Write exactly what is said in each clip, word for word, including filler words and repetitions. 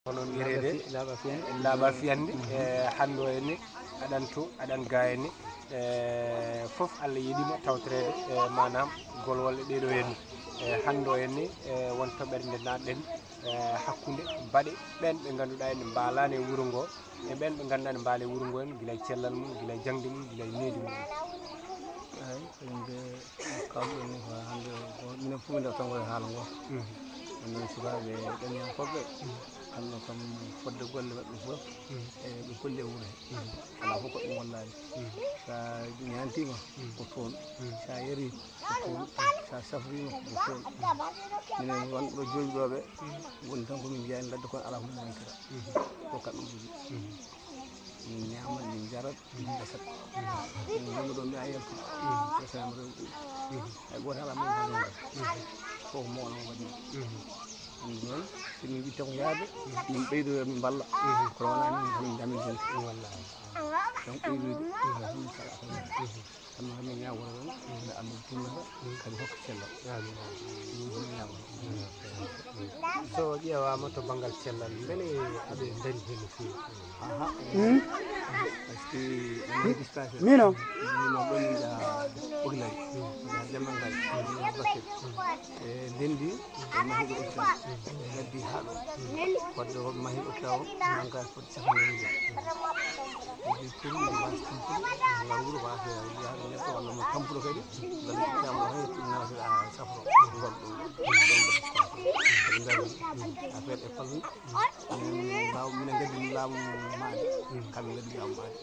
Hono wiyeede laaɓa fiyande. Laaɓa fiyande. E hannde o enne aɗan to aɗan ga enne. E fof Allah yiɗima tawtoreede e maanaam golwole ɗeɗo henni. E hannde o enne e won toɓɓere nde naatɗen e hakkunde baɗe ɓen ɓe ngannduɗaa ene mbaalani e wuro ngo e ɓen ɓe ngannduɗaa ene mbaali e wuro ngo en gila e cellal mum gila e jaŋde mum gila e needi mum. Eyi, ɗum de kawɗen ni ko hannde o ko minen fof nde tan koye haala ngo. Ɗum noon sukaaɓe ɗañiyankooɓe Allah kam fodde golle maɓɓe fof e ɓe kolli e wuro he alaa fof ko ɗum wallaani. Sa ñaantiima ko toon, sa yari ko toon, sa safriima ko toon. Minen wonɓe jooɗiɗooɓe woni tan ko min mbiya en ladde kono alaa ko min montira. Ko kamɓe jogii. Min ñaama min njarat min gasat. Min wonɓe ɗo mbiya yaltu. Resama rewɓe. Hay gooto alaa min mbaɗi ngal. Fof mawɗo mo waɗi. Ɗum noon so min mbitta ko yaade min ɓeydo min mballa. Kono wona min ko min jamin hen. Wallahi. Donc ɓeydoyde min kala kono. Kono hami ñaawora ɗon nde Allah dunnata kadi hokka cellal. Amin. Ɗum hami ñaawora. So ƴeewaama to banngal cellal mbele aɓe ndari heen no feewi? Aha. Parce que ɗum hedi station mino mino ɗon ja ɓoglay ja jammangal ja bakkil e ndendi e mahiɗo hôpital e gaddi haa ɗo wadde mahiɗo hôpital o nanka foti safna yimɓe. Kadi pour min mbaasa tampude ngal wuro waasa yaade neɗɗo walla mo tampude kadi ngal ittama o hay nawata safro ngol ɗum ɗon kadi ngari affaire e palmi minen mbaw minen gaddi laamu maade kamɓe gaddi laamu maade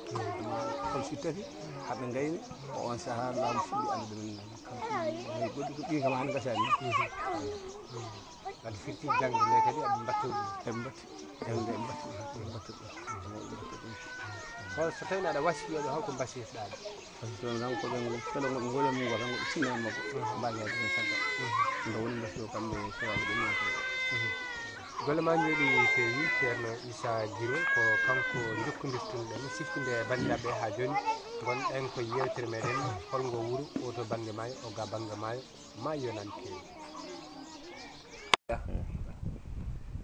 kono si tafi haɓe gayni ko on saha laamu fuɗɗi anndude min kamɓe goɗɗi ko ɓi kam hande gasani. Aɗa firti jangde nde kadi aɓe mbatta ɗum. Eɓe mbatti jangde eɓe mbatti eɓe mbatti ɗum. Kono so tawino aɗa wasiyoɓe holko mbasiytoɗaɓe? Parce que tan ko ɓen kala goɗɗo ngole mum ngol tan goɗɗo sinna makko mbaɗa ɗum caggal nde woni mbasiyo kamɓe sowaɓe ɗum yewtere. Golle ma njooɗi feewi. Ceerno Issa Giro ko kanko jokkondirtunoɗen siftude e banndiraaɓe haa jooni. Ngonɗen ko yewtere meɗen holngo wuro o to bannge maayo o ga bannge maayo. Maayo nan keewi.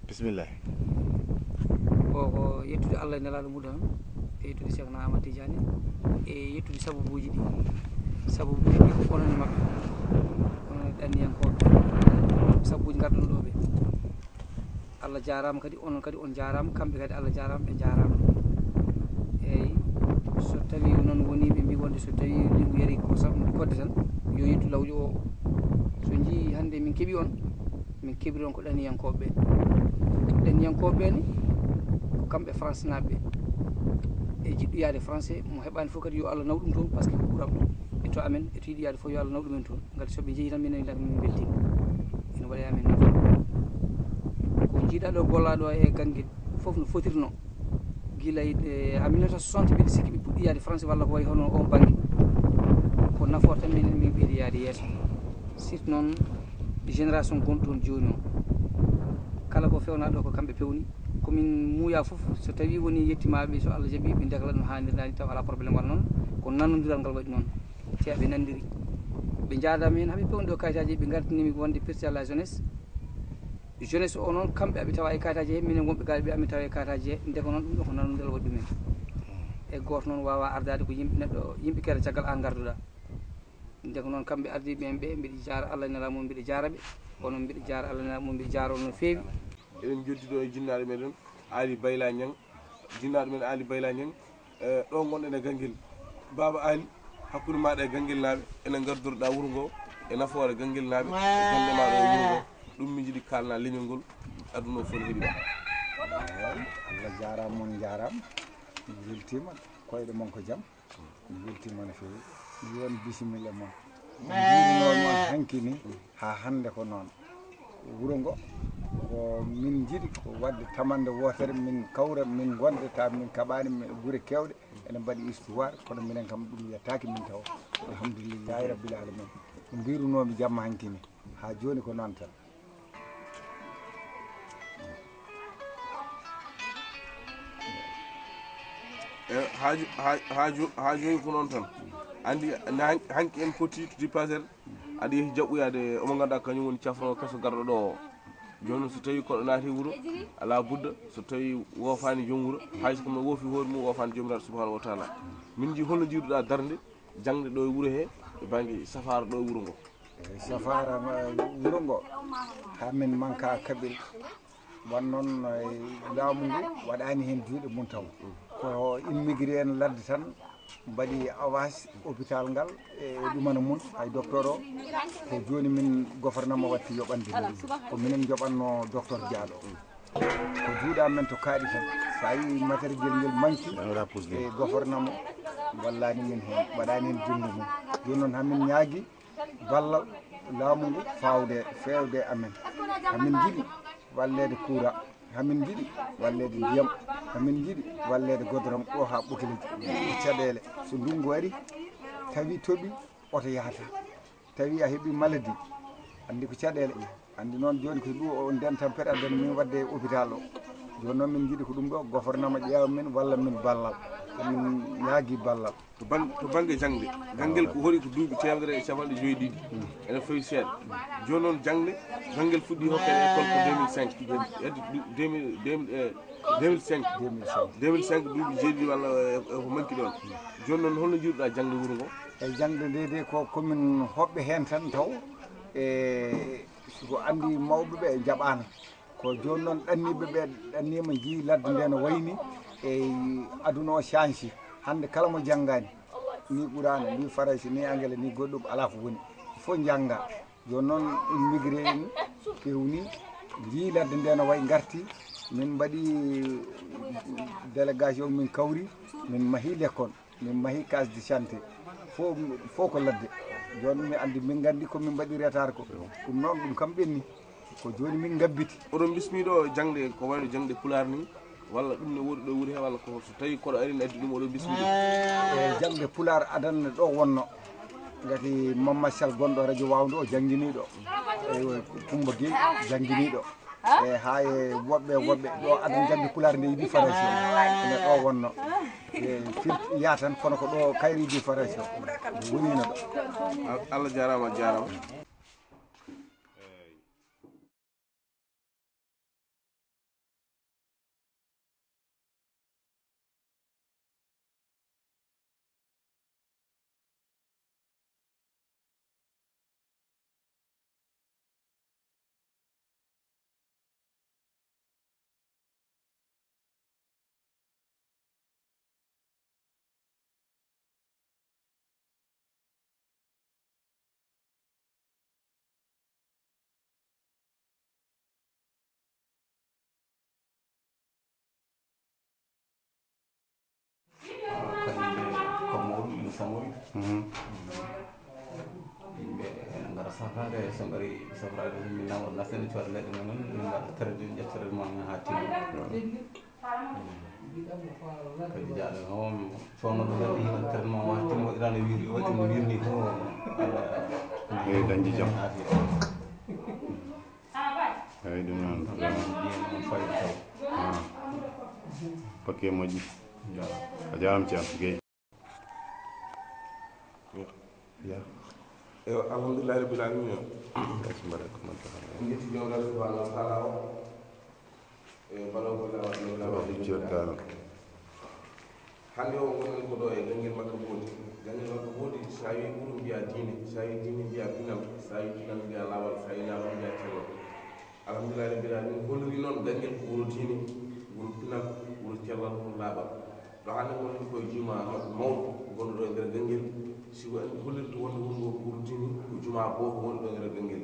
Bismillah. Ko ko yettude Allah e Nelaaɗo muɗum e yettude Seekna Ahmad Tijaani e yettude sababuuji ɗi. Sababuuji ɗi ko onon e maɓɓe, onon e ɗanniyankooɓe, sababuuji ngarɗon ɗoo ɓe. Allah jaaraama kadi, onon kadi on njaaraama, kamɓe kadi Allah jaaraama, ɓe njaaraama. Eeyi, so tawii noon wonii ɓe mbii wonde so tawii linngu yarii ko sabu kodde tan, yo yettu lawƴo o. So njii hannde min keɓii on, min keɓiri on ko ɗaniyankooɓe ɓee. Ɗaniyankooɓe ɓee ni ko kamɓe Faransenaaɓe ɓee. E jiɗɗo yaade Faranse mo heɓaani fof kadi yo Allah naw ɗum toon, par ce que ko ɓuram ɗum. E to amen e to yiɗi yaade fof yo Allah naw ɗumen toon. Ngati so ɓe njehii tan minen tan min mbeltiima. Ene waɗa e amen nafa. Ko njiiɗaa ɗoo gollaa ɗoo e Ganngel fof no fotirnoo. Gila e en mille neuf cent soixante mbiɗa sikki ɓe puɗɗii yaade France walla ko wayi hono oon bannge. Ko nafoore tan minen min ɓeydi yaade yeeso. Surtout noon génération gonɗo toon jooni o. Kala ko feewnaa ɗoo ko kamɓe peewni. Ko min muuyaa fof so tawii wonii yettiima ɓe so Allah jaɓii ɓe ndekla no haanirnaa nii tawa alaa probléme walla noon. Ko nanondiral ngal waɗi noon. Te aɓe nanndiri. Ɓe njaadaama heen haa ɓe peewni ɗoo kayitaaji ɓe ngartini mi wonde président de la jeunesse. Jeunesse o noon kamɓe aɓe tawa e kayitaaji he minen wonɓe gaa ɓe amin tawa e kayitaaji he ndeke noon ɗum ɗo ko nanondira waɗi ɗumen. E gooto noon waawaa ardaade ko yimɓe neɗɗo yimɓe keeda caggal aan ngarduɗaa. Ndeke noon kamɓe ardiiɓe en ɓe mbiɗa jaara Allah e Nelaaɗo mum mbiɗa jaara ɓe. Kono mbiɗa jaara Allah e Nelaaɗo mum mbiɗa jaara on no feewi. Eɗen njoddi ɗo e jinnaaɗo meɗen Aali Bayla Ñaŋ. Jinnaaɗo men Aali Bayla Ñaŋ. E ɗo ngonɗen e Ganngel, Baaba Aali, hakkunde maaɗa e Ganngel naaɓe, ene ngardoriɗaa wuro ngo e nafoore Ganngel naaɓe e gannde maaɗa e wuro ngo. Ɗum min njiɗi kaalnaa leñol ngol, aduna o fof ne heɗi ma. Eey, Allah jaaraama, mon njaaraama. Mi weltiima, koyɗe mon ko jam. Mi weltiima no feewi. Mi wiya on bisimilla mon. Ko mbiirunoon mon hanki nii, haa hannde ko noon. Wuro ngo ko min njiɗi ko waɗde tamannde wootere, min kawra, min ngonda, tawa min kaɓaani gure keewɗe ene mbaɗi histoire, kono minen kam ɗum yettaaki min tawa. Alhamdulillahi rabbil alamin. Ko mbiirunoomi jamma hanki nii, haa jooni ko noon tan. E haa jo- haa- haa jo- haa jooni ko noon tan. Anndi na hanki- hanki en poti to dipasel. Aɗa yehi jaɓɓoyaade omo ngannduɗaa kañum woni cafro keso garɗo ɗo o. Jooni noon, so tawii koɗo naati wuro, alaa budda, so tawii woofaani joom wuro, hay so ko no woofi hoore mum, woofaani Joomiraaɗo Subhaanahu wa Taala. Min njii holno njiiruɗaa darnde jaŋde ɗo e wuro he, e bannge safaara ɗo e wuro ngo? E safaara ma-, wuro ngo, haa min manka kaɓirɗe. Wan noon, e laamu ngu waɗaani heen juuɗe mum taw. Ko immigré en ladde tan mbaɗi avance hôpital ngal e ɗumana mum, hay docteur o. Ko jooni min gouvernement watti yoɓande min. Ko minen njoɓatno docteur Diallo. Ko juuɗa men to kaaɗi tan. So a yii matériel ngel manki, e gouvernement wallaani min heen, waɗaani heen junngo mum. Jooni noon, hamin ñaagi ballal laamu ngu fawde, feewde amen. Hamin njiɗi walleede kuura, hamin njiɗi walleede ndiyam, hamin njiɗi walleede godorom ɗo haa Ɓokileji. Ko caɗeele. So ndunngu ari, tawi toɓi, oto yahata. Tawi a heɓi maladie, anndi ko caɗeele. Anndi noon jooni ko ɗum o nden tampere addan min wadde e hôpital o. Jooni noon min njiɗi ko ɗum ɗo gouvernement ƴeewa min walla min ballal. Ko min ñaagi ballal. To bang-, to bannge jaŋde, ganngel ko hori ko duuɓi teemedere e capanɗe joyi ɗiɗi. Ene fawi seeɗa. Jooni noon jaŋde, ganngel fuɗɗi hokkede école ko deux mille cinq. Heddi du-, deux mille, deux mille, eh, deux mille cinq. Deux mille cinq. Deux mille cinq, duuɓi jeeɗiɗi walla, eh, eh, ko manki ɗoon. Jooni noon holno njiiruɗaa jaŋde wuro ngo? E jaŋde nde de ko komin hoɓɓe heen tan taw. E siko anndi mawɓe ɓe njaɓaano. Ko jooni noon ɗanniiɓe ɓe ɗanniima, njii ladde nde no wayni, e aduna o change. Hannde kala mo janngaani, ni Quraana, ni Farayse, ni Angale, ni goɗɗum, alaa ko woni. Il faut njannga. Jooni noon immigré en pewni, njii ladde nde no wayi, ngarti, min mbaɗi délégation, min kawri, min mahi l'école. Min mahi case de santé. Fof, fof ko ladde. Jooni mi anndi, min nganndi ko min mbaɗi retard ko. Ɗum noon, ɗum kam ɓenni. Ko jooni min ngabbiti. Oɗon bismii ɗo jaŋde ko wayno jaŋde pulaar ni, walla ɗum ne woodi ɗo wuro he, walla ko so tawii koɗo ari ne addi ɗum, oɗon bismii ɗum? E jaŋde pulaar adanno ɗo wonno. Ngati Mamma Sall gonɗo radio Wawnde o jannginii ɗo. Eywa, Kumba Gueye jannginii ɗo. E haa e woɓɓe, woɓɓe ɗo adan jaŋde pulaar nde yiɗi Farayse. Ene ɗo wonno. E firti yaa tan, kono ko ɗo kayri yiɗi Farayse. Woniino ɗo. Al-, Allah jaaraama, a jaaraama. Kadi ko mawɗo ina samoyi. Mhm. Yimɓe ene ngara safraade, so ngari safraade, min nawa nasten coode leɗɗe men, min mbaɗa traité, ƴetta traitement men haa timma. Kadi jaaɗo o, coono ɗo waɗi hino traitement waɗi, tun waɗiraano wiiri, waɗi no wiirni fof. Eyi, dañde jam. Eyi, ɗum noon. Ɗum fayda taw. Ah. Paquet moƴƴi. A jaaraama, Ceerno Gueye. Ya. Eyo, alhamdulillahi rabbil alamin. Kasi mbaɗa ko man taxaw. En njetti Joomiraaɗo subhanahu wa taala o. E balaw ko lawa, lawa, lawa. Ceerno Tall. Hannde o, ngonɗen ko ɗo e Ganngel Makka Boodi. Ganngel Makka Boodi, so a wii wuro, mbiyaa diine, so a wii diine, mbiyaa pinal, so a wii pinal, mbiyaa laawol, so a wii laawol, mbiyaa cellal. Alhamdulillahi rabbil alamin, holliri noon Ganngel ko wuro diine, wuro pinal, wuro cellal, wuro laaɓal. Ɗo hannde ngonɗen ko e jumaa mawɗo gonɗo ɗo e nder Ganngel. Si ko en hollirta wonde wuro ngo ko wuro diine, ko jumaa gooto woni ɗo e nder Ganngel.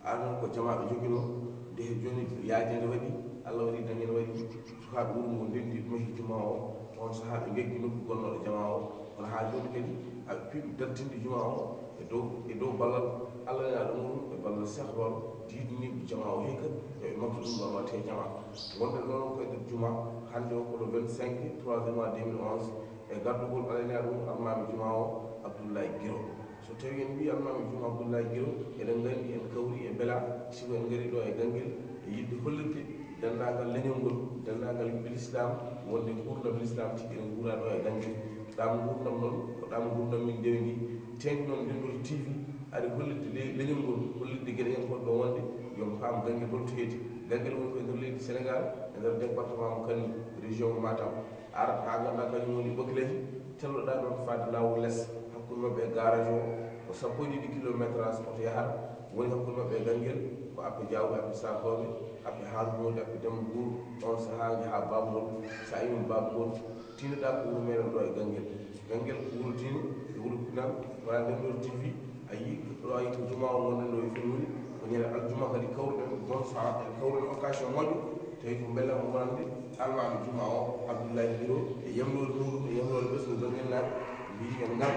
Aran ko jamaa ɓe joginoo, nde he jooni yaajeende waɗi, Allah waɗi dañeende waɗi, sukaaɓe wuro ngo ndenndi mahi jumaa o, on sahaa ɓe ngeggi nokku gonnooɗo jamaa o, kono haa jooni kadi aɓe piɗi dartinde jumaa o e dow, e dow ballal Allah nelaaɗo muɗum e ballal Seex Baaba, diidniiɓe jamaa o hikka, yo ɓe makko ɗum ɗo waɗte jamaa. Ngonɗen ɗo noon ko e nder jumaa, hannde o ko le vingt-cinq troisième mois deux mille onze, e gardugol Allah nelaaɗo muɗum almaami jumaa o, Abdullaay Giro. So tawii en mbii almaami Juma Abdullahi Giro, eɗen nganndi en kawri e Bela, siko en ngarii ɗo e Ganngel, e yiɗde hollirde denndaangal leñol ngol, denndaangal yimɓe Lislaam, wonde nguurndam Lislaam tigi ene nguura ɗo e Ganngel. Ɗaam nguurndam noon, ko ɗaam nguurndam min ndewi ndi, teeŋti noon Ndenndooti T V, ari hollirde le-, leñol ngol, hollirde geɗe en kon ɗo wonde, yo en paam Ganngel hol to heedi. Ganngel woni ko e nder leydi Senegaal, e nder département mo Kanel, région mo Matam. Arata haa ngannduɗaa kañum woni Ɓokilehi, telloɗaa ɗoon faade laawol les, hakkunde maɓɓe e garage o, ko sappo e ɗiɗi kilométrage oto yahata, woni hakkunde maɓɓe e Ganngel, ko appe Jaawɓe, appe Saakooɓe, appe Haalnooɓe, appe Demba Buur, oon sahaa njahaa Baabgol, so a iwii Baabgol, tinnoɗaa ko wuro meeɗen ɗo e Ganngel. Ganngel ko wuro diine, e wuro pinal, wala nden ɗo T V, a yii ɗo a yii ko jumaa o ngonɗen ɗo e Fenwuri, ko ñande aljuma kadi kawruɗen, bon sens, en kawruɗen occasion moƴƴo, tawi ko mbela mo wonande almaami jumaa o, Abdullahi Giro, e yamroore muɗum, e yamroore ɓesngu Ganngel naaɓe, mbiyi en ngar,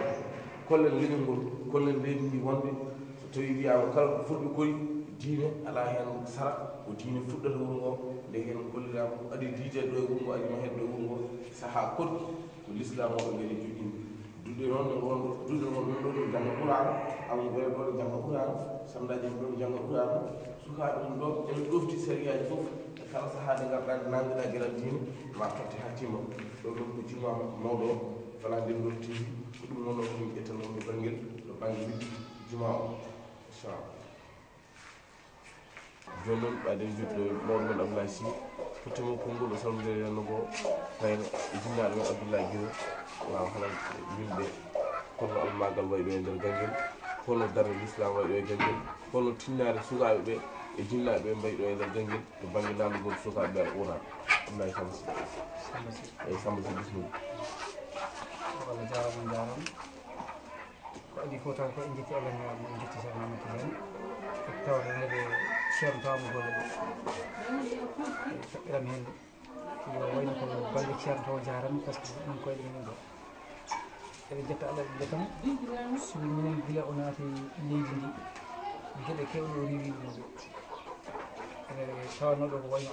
kollen leñol ngol, kollen leydi ndi wonde, so tawi wiyaama kala ko fulɓe kori, diine alaa heen sara, ko diine fuɗɗata wuro ngo, nde heen kolliraama ko adi diide ɗo e wuro ngo, adi mahede ɗo e wuro ngo, sahaa koɗki, ko lislaam o ɓe ngari joɗɗinde. Duɗe noon no won, duɗe noon ɗum ɗo ɗum jannga Qur'aana, amun ɓe ɗo ɗum jannga Qur'aana, sandaaji mum ɗo ɗum jannga Qur'aana, sukaaɓe mum ɗo, ene ɗofti sariyaaji fof, e kala sahaa nde ngarɗaa nde nanngiɗaa geɗal diine, ma totte haa timma. Ɗo ɗum ko jumaa mawɗo o, falaa nden ɗo tiiɗi, ko ɗum wonno ko min ƴettanoo ɗo Ganngel, ɗo bannge liggey jumaa o. Inchallah. Jooni noon, ɓayden joddude mawɗo men Abdoulaye Sy, tottimo konngol o salmodira e renndo ngo, kayra e jinnaaɗo men Abdoulaye Giro, waawa haalande yimɓe holno almaagal wayi ɗo e nder Ganngel, holno darnde lislaam wayi ɗo e Ganngel, holno tinnaare sukaaɓe ɓe e jinnaaɓe ɓe mbayi ɗo e nder Ganngel to bannge nanndugol sukaaɓe ɓe Al Qur'aana. Abdoulaye Samba Sy. Samba Sy. Eyi, Samba Sy, bisimilla. Allah jaaraama, on njaaraama. Ko adii fof taw ko en njetti Allah, ñaama en njetti Cheikh Mamadou Tidiane. E tawde hannde Ceerno Tawa mo golle ɗe. E toɓɓiram heen. Yo wayno ko balle Ceerno Tawa jaaraama, par ce que ɗum koye ɗum ɗo. Eɗen njetta Allah, eɗen njetta mo. Sabi minen gila o naati leydi ndi, geɗe keewɗe o riiwi ɗum ɗo. Ene tawanoo ɗo ko wayno